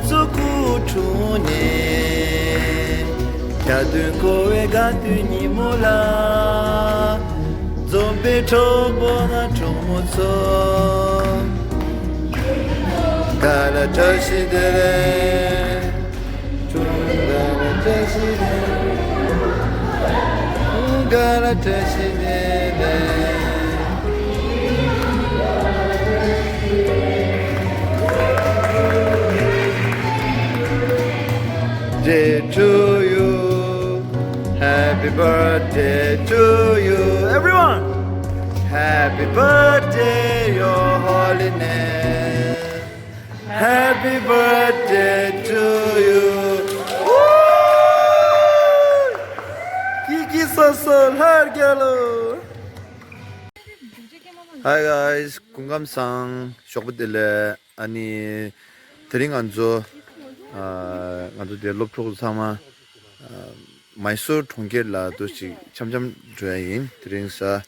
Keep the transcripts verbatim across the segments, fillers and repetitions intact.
གཙོ་སྐུ་འཁྲུངས་ནས། གྱ་སྟོན་འཁོར་བའི་དགའ་སྟོན་ཉིན་མོ་ལ། འཛོམས་པའི་གྲོགས་པོ་དང་གྲོགས་མོ་ཚོ། ག་ལ་བཀྲ་ཤིས་བདེ་ལེགས། ག་ལ་བཀྲ་ཤིས་བདེ་ལེགས། ག་ལ་བཀྲ་ཤིས་བདེ་ལེགས། Day to you. Happy birthday to you. Everyone. Happy birthday, Your Holiness. Happy birthday to you. Woo! Kiki soso har galo. Hi guys, སྐུ་ཁམས་བཟང་། ཞོགས་པ་བདེ་ལེགས། ཨ་ནི། དེ་རིང་ང་ཚོ། ཨ། ང་ཚོ་དེ་སློབ་གྲོགས་ཚང་མ། ཨ། མའི་སོར་གྲོང་ཁྱེར་ལ་དུ་ཞིག་འཆམ་འཆམ་འགྲོ་ཡ་ཡིན། དེ་རིང་གཟའ་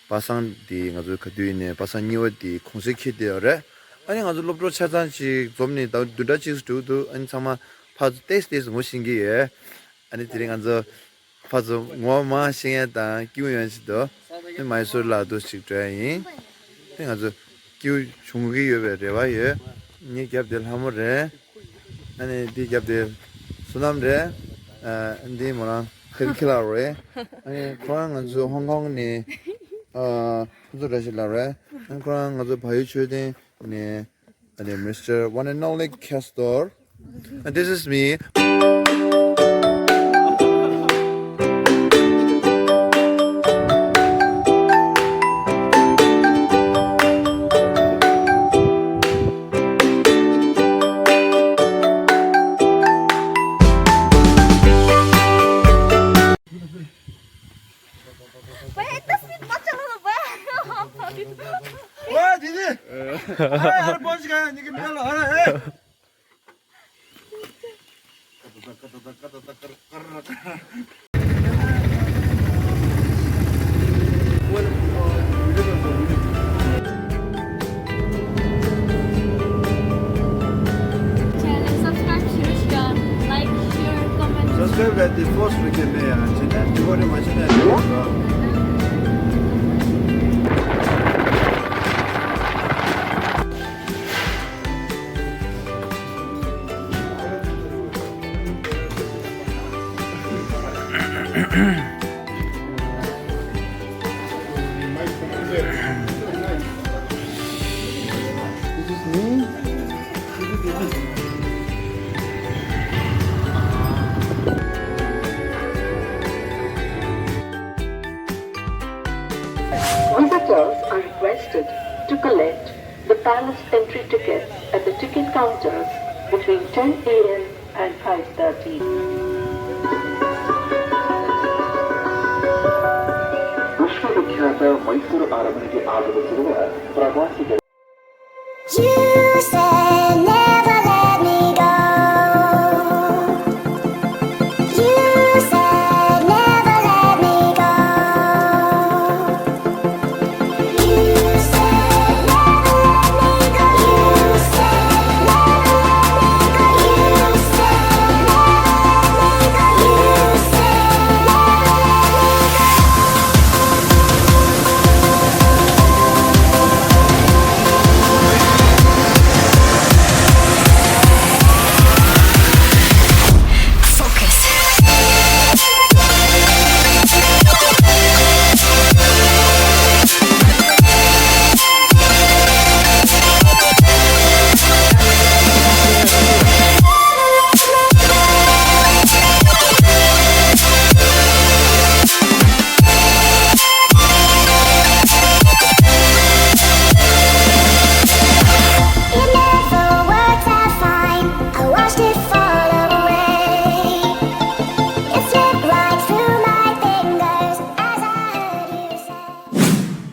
པ་སངས་དེ་ང་ཚོ་ག་དུས་ཡིན་ནའི་པ་སངས་གཉིས་པ་དེ་གུང་སེང་འཁེལ་བསྡད་ཡོད་རེད། ཨ་ནི་ང་ཚོ་སློབ་གྲོགས་ཆ་ཚང་ཞིག་འཛོམས་ནས་ད་བདུན་ཕྲག་གཅིག་འགྲོ་འདུག་ཨ་ནི་ཚང་མ་ཕར་ཏོག་ཙམ་ཏོག་ཙམ་ངོ་ཤེས་ཀྱི་ཡོད། ཨ་ནི་དེ་རིང་ང་ཚོ་ཕར་ཚུར་ངོ་མ་ཤེས་ཡ་དང་སྐྱིད་པོ་ཡོང་ཡ་ཆེད་དུ་ཨ་ནི་མའི་སོར་ལ་དུ་ཞིག་འགྲོ་ཡ་ཡིན། ཨ་ནི་ང་ཚོ་སྐྱིད་པོ་བྱུང་གི་ཡོད་པའི་རེ་བ་ཡོད། ངའི་རྒྱབ་དེ་ལྷ་མོ་རེད། ཨ་ནི་འདི་རྒྱབ་དེ་བསོད་ནམས་རེད། ཨ། འདི་མོ་རང་ཁེར་ཁེ་ལགས་རེད། ཨ་ནི་ཁོ་རང་ང་ཚོ་ཧོང་ཀོང་ནས། ཨ། ཁོ་ཚོ་ར་ཤི་ལགས་རེད། ཨ་ནི་ཁོ་རང་ང་ཚོ་བལ་ཡུལ་མཆོད་རྟེན་ནས། ཨ་ནི་Mister One and Only Castor. And this is me. Channel subscribe ཞུ་རོགས་ཞུ། Like, share, comment. Subscribe ལ་དེ་force རུ་ཁྱེར་མེད་ཡ། བྱེད་ན་དེ་བོ་རེ་མ་བྱེད་ན་དེ་བོ་རེ། This is me. Visitors are requested to collect the palace entry tickets at the ticket counters between ten a m and five thirty. विश्वविख्यात मैसूर अरमनेचे आगमनपूर्व प्रवासिगण You said never let me go. You said never let me go.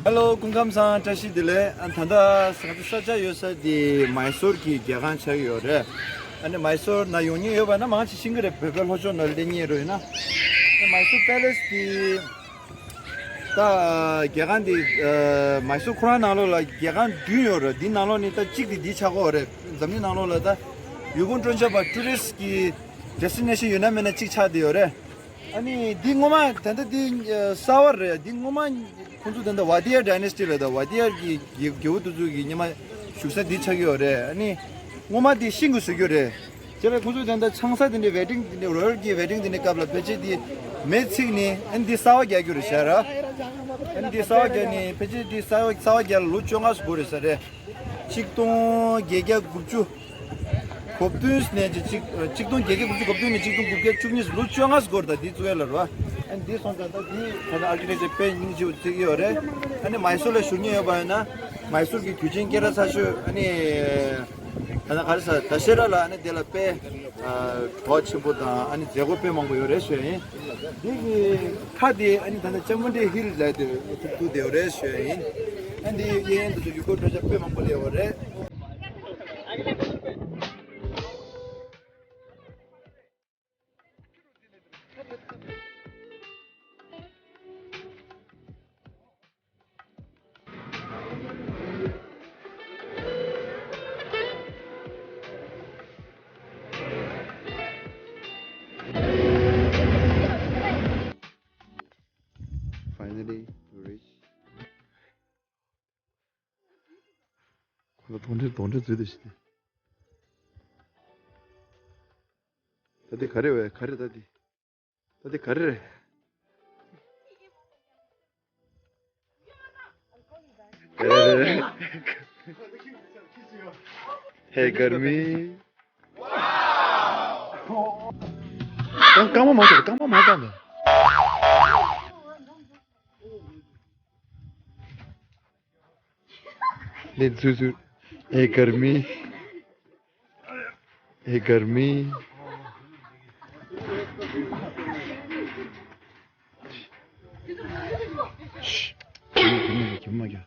Hello, སྐུ་ཁམས་བཟང་། བཀྲ་ཤིས་བདེ་ལེགས། ཨ། ད་ལྟ་ས་ཆ་ས་ཆ་ཡོད་ས་དེ་མའི་སོར་གྱི་རྒྱལ་ཁང་ཆགས་ཡོད་རེད། ཨ་ནི་མའི་སོར་ན་ཡོང་མྱོང་ཡོད་པ་ན་མང་ཆེ་ཤེས་ཀྱི་རེད། བོད་པའི་ལྷོ་ཕྱོགས་ནང་སླེབས་མྱོང་ཡོད་རེད་ན། ཨ། མའི་སོར་པེ་ལེ་སི་དེ། ད་རྒྱལ་ཁང་དེ། ཨ། མའི་སོར་ཁོ་རང་ནང་ལོགས་ལ་རྒྱལ་ཁང་བདུན་ཡོད་རེད། འདི་ནང་ལོགས་ནས་ད་གཅིག་དེ་འདི་ཆགས་ཀྱི་ཡོད་རེད། འཛམ་གླིང་ནང་ལོགས་ལ་ད་ ཡུལ་ཁོངས་སྤྲོ་འཆམ་པ་ཊུ་རི་སི་ཊི་གི་ཌེ་སི་ཊི་ནེ་ཤན་ཡོད་ན་མེད་ན་གཅིག་ཆགས་བསྡད་ཡོད་རེད། ཨ་ནི་འདི་སྔོན་མ་ད་ལྟ་འདི་གསར་བ་རེད། འདི་སྔོན་མ་ཁོང་ཚོ་ད་ལྟ་ཝ་ཏི་ཡར་ཌའི་ནེ་སི་ཊི་ལབ་ད། ཝ་ཏི་ཡར་གྱི་རྒྱལ་རྒྱལ་པོ་དེ་ཚོ་གི་སྔོན་མ་བཞུགས་ས་འདི་ཆགས་ཀྱི་ཡོད་རེད། ཨ་ནི་སྔོན་མ་འདི་ཤིང་གིས་བཟོས་ཀྱི་ཡོད་རེད། བྱས་པས་ཁོང་ཚོས་ད་ལྟ་ཆང་ས་དེ་འདྲའི་ཝེ་ཌིང་དེ་འདྲའི་རོ་ཡལ་གྱི་ཝེ་ཌིང་དེ་འདྲའི་སྐབས་ལ་ཕལ་ཆེར་དེ་མེ་འཚིག་ནས་ཨ་ནི་འདི་གསར་བ་རྒྱག་རྒྱུ་རེད་ཤག་ར། ཨ་ནི་འདི་གསར་བ་རྒྱག་ནས་ཕལ་ཆེར་འདི་གསར་བ་གསར་བ་རྒྱག་ལ་ལོ་བཅོ་ལྔ་ཙམ་འགོར་རེད་ས་རེད། ཆིག་སྟོང་བརྒྱད་བརྒྱ་དགུ་བཅུ་གོ་བདུན་ནས་ཅིག་ཅིག་ཆིག་སྟོང་བརྒྱད་བརྒྱ་དགུ་བཅུ་གོ་བདུན་ནས་ཆིག་སྟོང་དགུ་བརྒྱ་བཅུ་གཉིས་ལོ་བཅོ་ལྔ་ཙམ་འགོར། ད་འདི་བཙུགས་ཡ་ལ་ར། ཨ་ནི་འདི་སོང་ཙང་ད་འདི་ད་ནི་ཨར་ཀི་ཊེག་ཅར་དཔེ་སྙིང་རྗེ་པོ་བརྩི་གི་ཡོད་རེད། ཨ་ནི་མའི་སོར་ལ་བཞུགས་མཁན་ཡོད་པ་ཡིན་ན་མའི་སོར་གྱི་དུས་ཆེན་སྐད་གྲགས་ཚ་ཤོས་ཨ་ནི་ད་ནི་ག་རེ་ཟ་ད་ཤེ་ར་ལ་ཨ་ནི་དེ་ལ་དཔེ་གྲོགས་ཆེན་པོ་དང་ཨ་ནི་མཛད་སྒོ་དཔེ་མང་པོ་ཡོད་རེད་ཞུ་ཡ་ཡིན། འདི་གི་ཁ་དེ་ཨ་ནི་ད་ནི་ཅམ་བོ་ཌེ་ཧིལ་ལ་དེ་ཐུག་ཐུག་དེ་ཡོད་རེད་ཞུ་ཡ་ཡིན། ཨ་འདི་གཡས་གཡོན་དུ་ཡུལ་སྐོར་སྤྲོ་འཆམ་དཔེ་མང་པོ་སླེབས་ཡོད་རེད། Finally, we reach. ཁོ་ལ་གདོན་འདྲེ་གདོན་འདྲེ་འཛུལ་དེ་ཞིག་ད་དེ་ག་རེ་བས་ག་རེ་ད་དེ། ད་དེ་ག་རེ་རེད། ཧེ་གར་མི། རྐང་རྐང་པ་མ་བཏང་རྐང་པ་མ་བཏང་ད། ལེ་ཚུ་ཚུ། ཨེ་གར་མི། ཨེ་གར་མི། ཁྱིམ་མ་རྒྱ།